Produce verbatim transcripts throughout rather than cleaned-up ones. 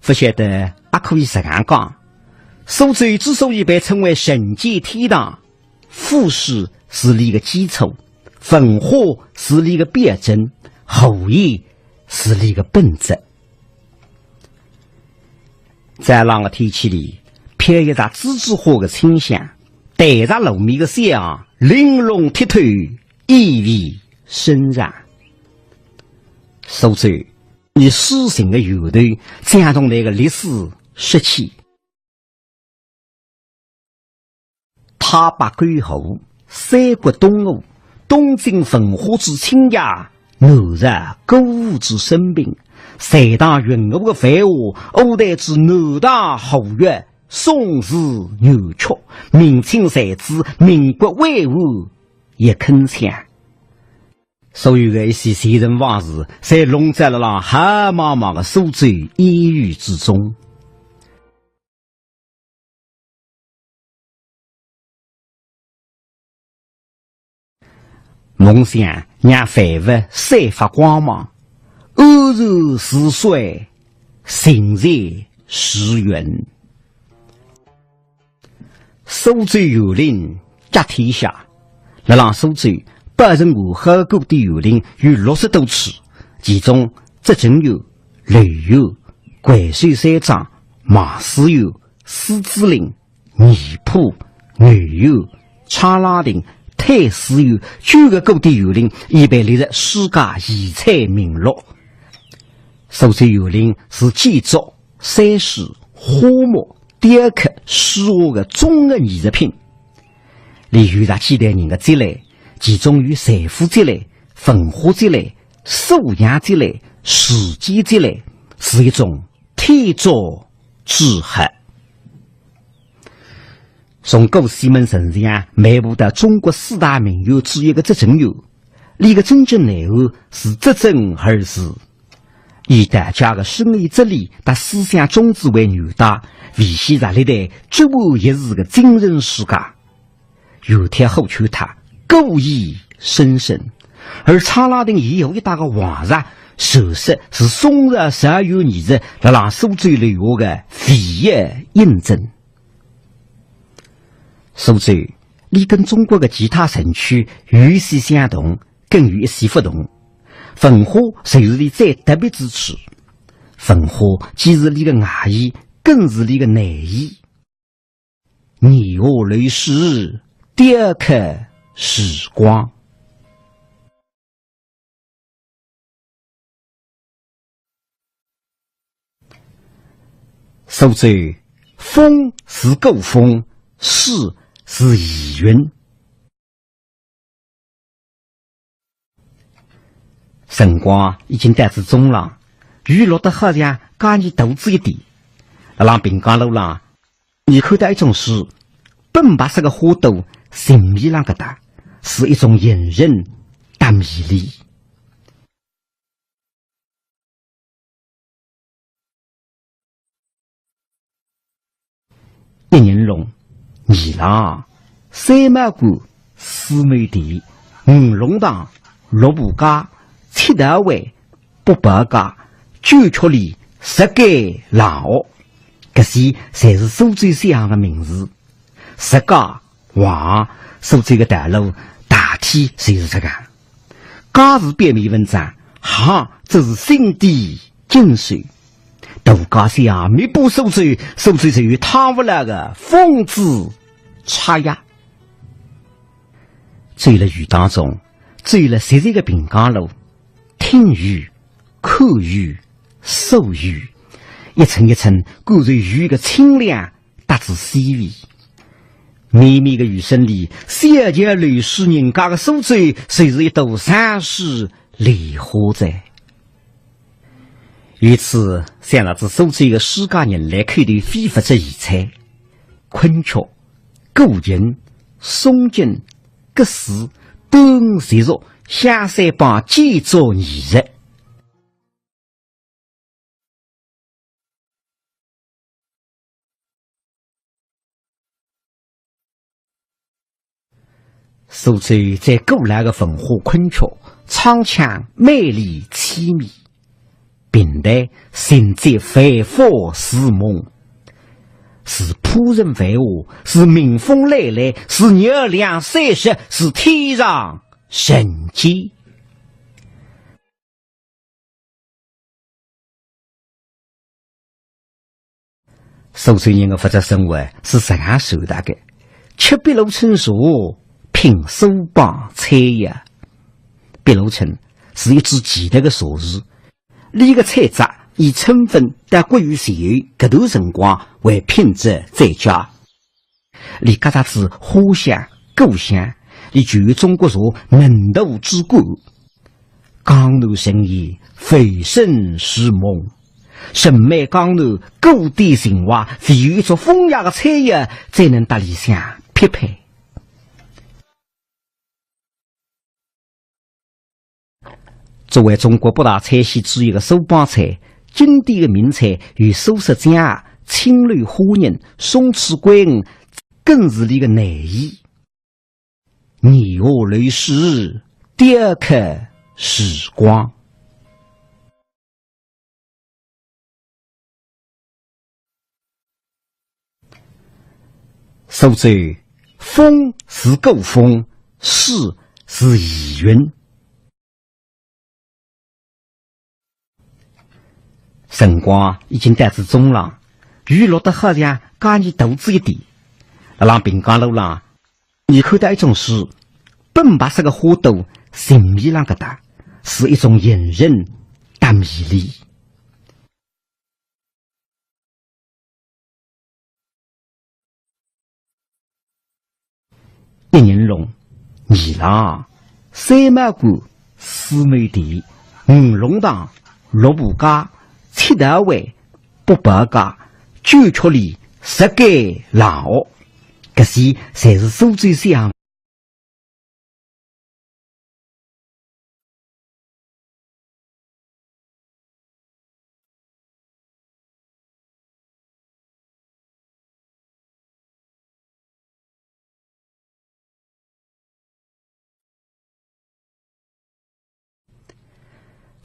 勿晓得阿可以实梗讲，苏州之所以被称为人间天堂，富庶是俚个基础，文化是俚个表征，和谐是俚个本质。在冷个天气里，飘一只栀子花个清香，带着糯米个香，玲珑剔透，意味深长。苏州，俚诗情个源头，将从俚个历史说起。 太白沟河，三国东吴，东晋文化之清雅，南朝歌舞之升平，隋唐运河个繁华，五代之南唐吴越，宋词元曲，明清才子，民国威武亦铿锵。所有个一些前尘往事，侪笼罩辣辣黑茫茫个苏州烟雨之中。 梦想让万物散发光芒，安然似水，行在时运。苏州园林甲天下，辣浪苏州，保存完好个古典园林有六十多处，其中拙政园、留园、桂水山庄、望思园、狮子林、 艺圃、南园、沧浪亭、太师园九个古典园林已被列入世界遗产名录。苏州园林是建筑、山水、花木、雕刻、书画个综合艺术品。俚有着几代人个积累，集中于财富积累、文化积累、素养积累、时间积累，是一种 天作之合。从古胥门城墙迈步到中国四大名园之一个拙政园，俚个真正内涵是拙政二字，以道家个深意哲理搭思想宗旨为纽带，维系着历代哲学一致个精神世界。 有天后去他，古意深深。而沧浪亭沿河一带个黄石，传说是宋朝十二月二十辣浪苏州留下个唯一印证。苏州，俚跟中国个其他城区有一些相同，更有一些不同。文化就是俚最特别之处。文化既是俚个外衣，更是俚个内衣。 年华流逝，雕刻时光。苏州，风是古风，诗是遗韵。 辰光已经到仔中浪，雨落得好像加二大仔一点。辣浪平江路浪，倷看到一种树，本白色个花朵，情面浪搿搭，是一种隐忍搭迷离。 一人弄，二郎，三毛馆，四美店，五弄堂，六步街，七道湾，八宝街，九曲里，十间廊屋，搿些侪是苏州小巷个名字。十街 巷，苏州个道路大体侪是搿个。街是表面文章，巷则是心底精髓。大街小巷密布苏州，苏州就有趟勿来个风姿绰约。走辣雨当中，走辣湿漉漉个平江路，听雨，看雨，诉雨，一层一层感受雨个清凉 搭仔细味。绵绵个雨声里，小桥流水人家个苏州，就是一朵山水莲花哉。于此，想到仔苏州个世界人类口头非物质遗产，昆曲、古琴、宋锦、缂丝、端午习俗、香山帮建筑艺术。 苏州最古老个文化昆曲，唱腔美丽凄迷，平淡，甚至繁华似梦。是仆人繁华，是民风磊磊，是月亮闪烁，是天上人间。 苏州人的物质生活是实梗传达的，吃碧螺春茶，品苏帮菜肴。碧螺春是一只奇特的茶树，俚个采摘以春分到谷雨前后搿段辰光为品质最佳。 俚夹杂仔花香、果香，俚具有中国茶浓度之冠。江南人言，浮生如梦，沉湎江南古典情怀，唯有一种风雅的菜肴，才能搭俚相匹配。 作为中国八大菜系之一的苏帮菜，经典的名菜有苏式酱鸭、青柳虾仁、松鼠桂鱼，更是俚个内衣。年华流逝，雕刻时光。 苏州，风是古风，诗是遗韵。辰光已经到仔中浪，雨落得好像加二大仔一点。辣浪平江路浪，倷看到一种树，本白色的花朵，形面浪搿搭，是一种隐忍搭迷离。 一人弄，二郎，三毛馆，四美店，五弄堂，六部街，七道湾，八宝街，九曲里，十间冷屋，搿些侪是苏州小巷。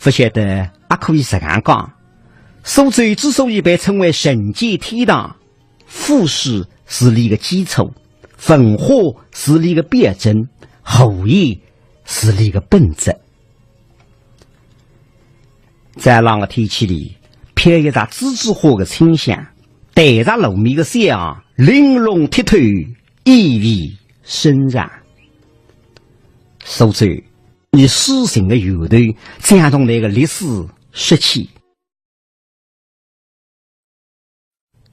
勿晓得阿可以实梗讲，苏州之所以被称为人间天堂，富庶是俚个基础，文化是俚个表征，和谐是俚个本质。 在冷的天气里，飘一阵栀子花的清香，带着糯米的香啊，玲珑剔透，意味深长。苏州，以诗情的源头，讲动俚个历史血气。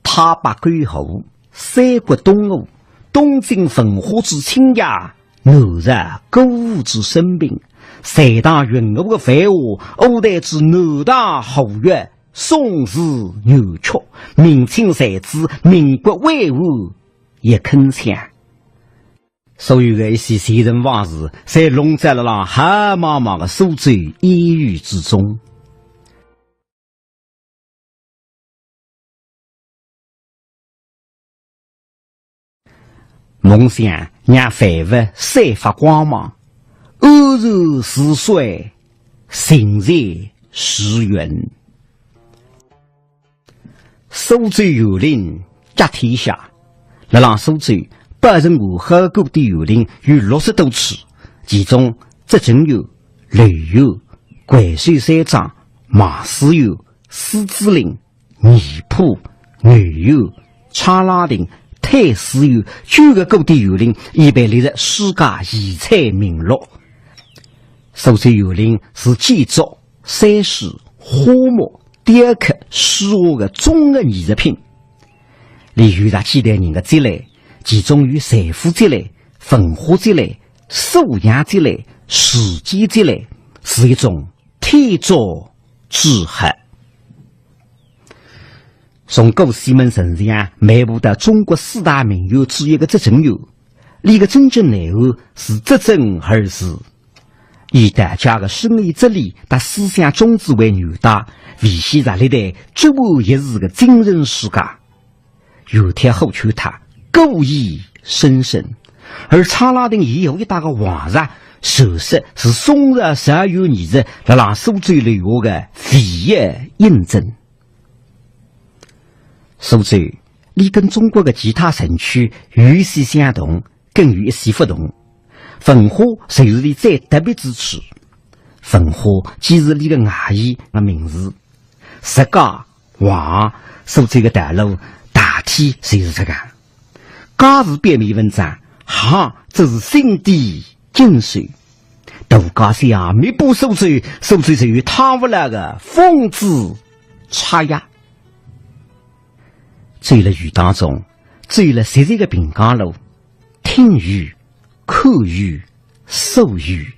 太白沟河，三国东吴，东晋文化之清雅，南朝歌舞之升平，隋唐运河的繁华，五代之南唐吴越，宋词元曲，明清才子，民国威武亦铿锵。所有的一些前尘往事，侪笼罩辣辣黑茫茫的苏州烟雨之中。 梦想让万物散发光芒，安然似水，行者如云。苏州园林甲天下，辣浪苏州，保存完好的古典园林有六十多处，其中拙政园、留园、惠水山庄、望思园、狮子林、 艺圃、留园、沧浪亭、退思园九个古典园林已被列入世界遗产名录。苏州园林是建筑、山水、花木、雕刻、书画的综合艺术品。俚有着几代人的积累，集中于财富积累、文化积累、素养积累、时间积累，是一种 天作之合。从古胥门城墙漫步到中国四大名园之一的拙政园，俚个真正内涵是拙政二字，以道家的深意哲理搭思想宗旨为纽带，维系着历代哲学一致的精神世界。 有条河圈它，古意深深。而沧浪亭沿河一带的黄石，传说是宋朝十二月二十辣浪苏州留下的唯一印证。苏州，俚跟中国的其他城区有一些相同，更有一些不同。文化就是俚最特别之处。文化既是俚的外衣和名字，实梗话，苏州的道路大体就是这个。街是表面文章，巷则是心底精髓。大街小巷密布苏州，苏州就有趟勿来的风姿绰约。走了雨当中，走了熟悉的平江路，听雨、看雨、数雨，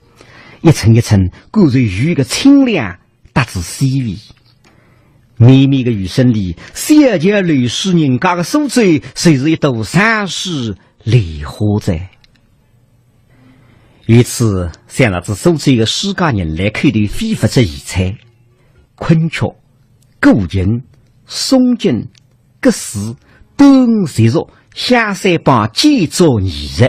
一层一层感受雨的清凉搭仔细味。绵绵的雨声里，小桥流水人家的苏州，就是一朵山水莲花哉。由此，想到仔苏州的世界人类口头非物质遗产，昆曲、古琴、宋锦、 各式端午习俗、香山帮建筑艺术，